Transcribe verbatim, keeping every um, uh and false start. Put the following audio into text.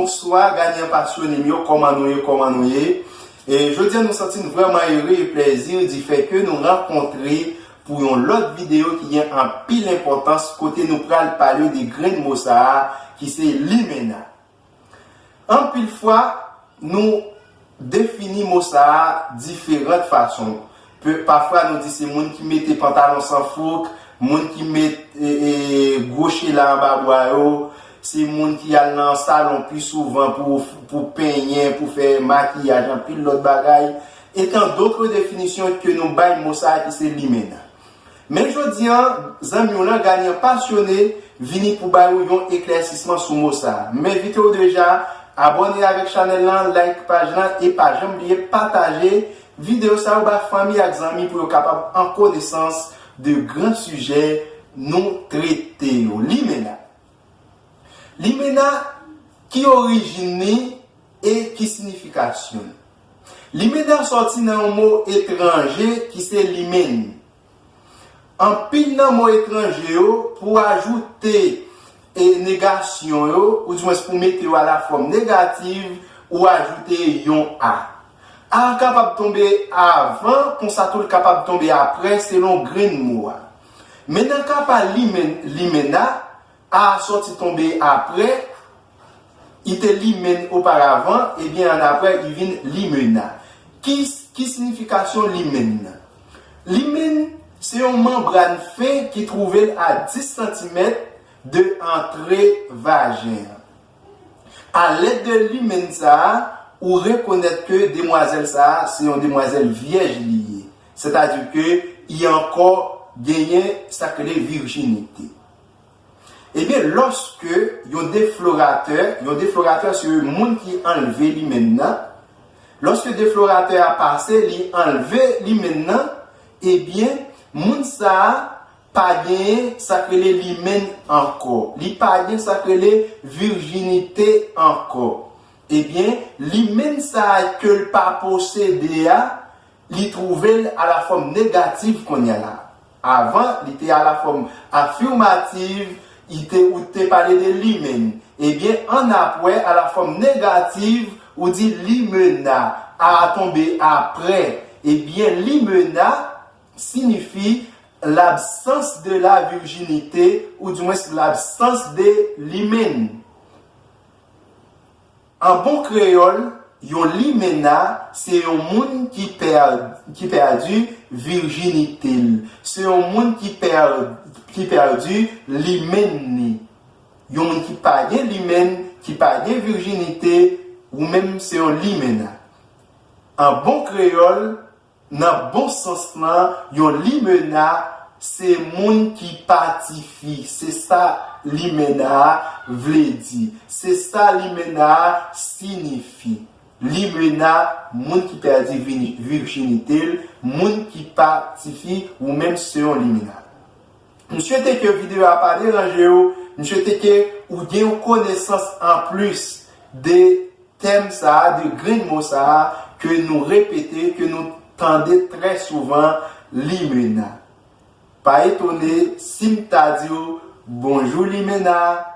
Bonswa, Ganyan pasyone m yo, kòman nou ye, kòman nou ye? E jodi a nou santi n vrèman ere e plèzi di fè ke nou rankontre pou yon lòt videyo ki gen anpil enpòtans, kote nou pral pale de grenn mo sa a ki se limena. Anpil fwa, nou defini mo sa a diferan fason. Pe- Pafwa nou di se moun ki mete pantalon san fouk, moun ki met e, e, gwo chela anba bwa yo, se moun ki al nan salon pi souvan pou, pou penyen, pou fè makiyaj, anpil lòt bagay. E tan dotre definisyon ke nou bay mo sa a ki se limena. Men jodi a, zanmi w lan, Ganyan pasyone, vini pou ba ou yon eklèsisman sou mo sa a. M envite w deja abòne avèk chanèl lan, like paj lan e pa janm bliye pataje videyo sa yo ba fanmi ak zanmi pou yo kapab an konesans de gran sijè nou trete yo. Limena. Limena, ki orijin li e ki sinifikasyon l? Limena sòti nan yon mo etranje ki se limen. Anpil nan mo etranje yo, pou ajoute e negasyon yo, oudimwens pou mete yo a la fòm negativ, ou ajoute yon a. A kapab tonbe avan, konsa tou l kapab tonbe apre, selon grenn mo a. Men nan ka pa limen, limena, a sòti tonbe apre, li te limen oparavan, ebyen annapre li vin limena. Ki, ki sinifikasyon limen nan? Limen se yon manbràn fen ki twouve l a dis santimèt de antre vajen an. Alèd de limen sa a, ou rekonèt ke demwazèl sa a se yon demwazèl vyèj li ye. Sètadi ke li ankò genyen sa k rele virjinite. Ebyen, lòske yon defloratè, yon defloratè se moun ki anlve limen nan, lòske defloratè a pase, li anlve limen nan, ebyen, moun sa a pa genyen sa k rele limen ankò. Li pa gen sa k rele virjinite ankò. Ebyen, limen sa a ke l pa posede a, li twouve l a la fòm negativ kounye a la. Avan, li te a la fòm afimativ, li te, ou te pale de limen. Ebyen, annapre, a la fòm negativ, ou di limena, a a tonbe apre. Ebyen, limena siyifi l'absence de la virginité, oudimwens l'absence de limen. An bon kreyòl, yon limena se yon moun ki pè-, ki pèdi vijinite l. Se yon moun ki pè-, ki pèdi limen ni. Yon moun ki pa gen limen, ki pa gen vijinite, ou menm se yon limena. An bon kreyòl, nan bon sans lan, yon limena se moun ki pa tifi. Se sa limena a vle di. Se sa limena a siyifi. Limena, moun ki pèdi vini-, vijinite l, moun ki pa tifi, ou menm se yon limena. M swete ke videyo a pa deranje w. M swete ke ou gen yon konesans anplis de tèm sa a, de grenn mo sa a ke nou repete, ke nou tande trè souvan, limena. Pa etone si m ta di w, "Bonjou, limena."